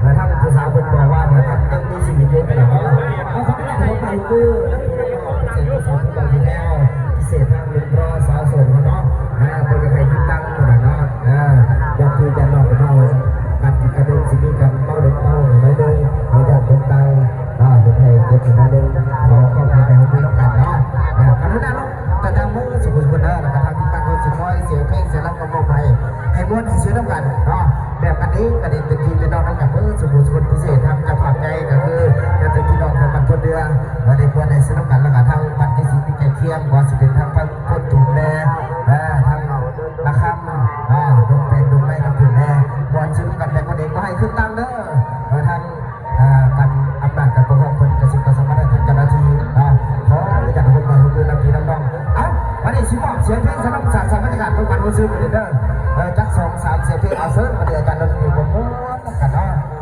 ແລ້ວທາງຜູ້ສາວເພິ່ນບອກວ່າ ເດີ ຄັນຍັງມີຊີວິດຢູ່ກໍໄດ້ເນາະ. ເອົາ ຂໍອະນຸຍາດເຂົ້າໄປຄື ເປັນສາວຜູ້ບ່າວທີ່ແລ້ວ ພິເສດທາງລຸງລໍສາວໂສດເຮົາເນາະ ອ່າ ບໍ່ຢາກໃຫ້ຄິດຕັງເທົ່ານັ້ນເນາະ ອ່າ ຍາດພີ່ຍາດນ້ອງເຮົາ ກັນອີກກະເດີນ ຊິມີການເມົາເຫຼັດເມົາໜ້ອຍໜຶ່ງ ໃຫ້ຍາດຄົນຕ່າງເນາະ ເຮັດໃຫ້ເກັບໜ້ອຍໜຶ່ງ ຂໍຄວາມເຂົ້າໃຈຮ່ວມມືນຳກັນເນາະ ອ່າ ກະລຸນາລົງ ຕາດາມມືສູ່ຜູ້ຊົມເດີ ແລ້ວກະທາງທີມງານເຮົາຊິຄອຍສຽງເພງສຽງລຳກະມອບໃຫ້ ໃຫ້ມ່ວນໃຫ້ຊື່ນຳກັນເນາະ ແບບກັນເອງກັນເອງ ເປັນພີ່ເປັນນ້ອງນຳກັນເບິດສູ່ຜູ້ຊົມ ພິເສດທາງເຈົ້າພາບໃຫຍ່ກະຄື ຍາດຕິພີ່ນ້ອງທາງບ້ານໂພນເດືອ ກະໄດ້ມ່ວນໃຫ້ຊື່ນຳກັນ ແລ້ວກະທາງບ້ານໃກ້ຊິດໃກ້ຄຽງ ບໍ່ວ່າຊິເປັນທາງຝັ່ງໂພນຕຸງແດ່ ທາງນາຄຳເນາະ ດົງແປງດົງໄມ້ນຳພຸ້ນແດ່ ມ່ວນຊື່ນຳກັນ ແຕ່ຄົນເອງບໍ່ໃຫ້ຄຶດຕັງເດີ ທາງ ອ່າ ການອຳນາດການປົກຄອງເພິ່ນກະສິກະສຳມານໃຫ້ທາງເຈົ້າໜ້າທີ່ເນາະ ຂໍຈັດໂຮມໃຫ້ໂຮມມືນຳພີ່ນຳນ້ອງ ເອົ້າ ບາດນີ້ຊິມອບສຽງເພງສະໜັບສະໜູນບັນຍາກາດເບິ່ງບັນໂຮຊືນບາດນີ້ເດີ ເອີ ຈັກສອງສາມສຽງເພງ ເອົາເຊີນບາດນີ້ອາຈານດົນຕີມາມ່ວນນຳກັນເນາະ.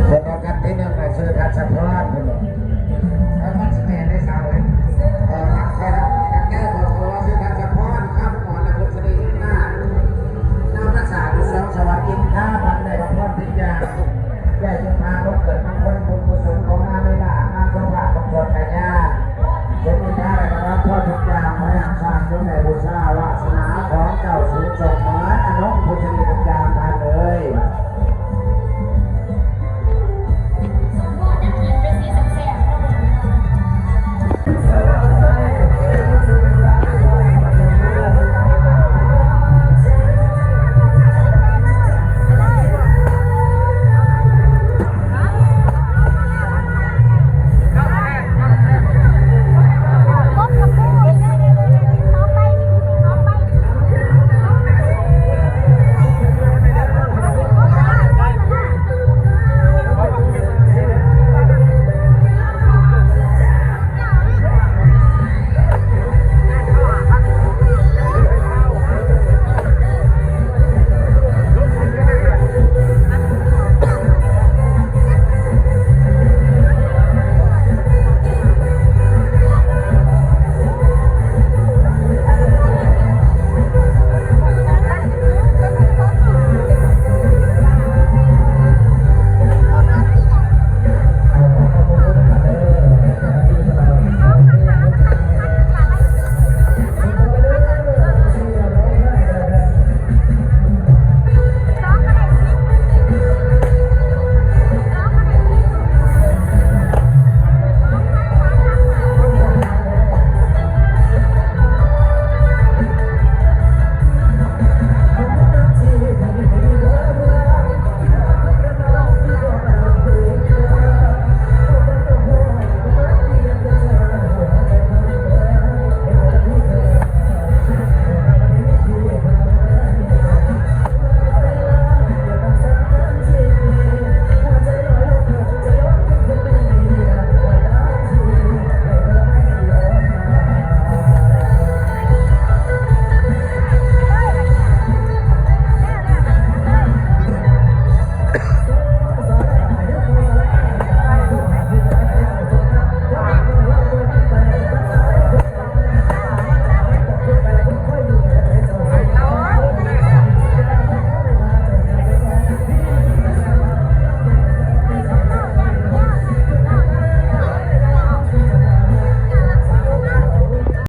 ຄົນເອົາກັນທີໜຶ່ງນະ ຊື່ທັດສະພອນ ເພິ່ນວ່າ ເອີ ມັນຊິແມ່ນໄດ໋ສາວເອີຍ ເອີ ແຕ່ວ່າຊື່ທັດສະພອນ ຄຳອ່ອນ ແລະ ພົດສະດີນາ ນາມພາສາຢູ່ສອງສະຫວັດ ອິນທາ ພັນໄດ້ກັບພອນພິດຍາ ແລະ ຈຶ່ງພາລົງເກີດມາຄົນບຸນກຸສົນຂອງນາງເວລາ ນາງສົມພາ ຂອງສວນກະຍາ ສົມອິນທາ ແລະ ກັບພອນພິດຍາ ຂໍໃຫ້ຮັກສາຈົງໄດ້ບູຊາວາສະໜາຂອງເຈົ້າສູງສົ່ງເໝືອນອະນົງ ຜູ້ສະໜິດ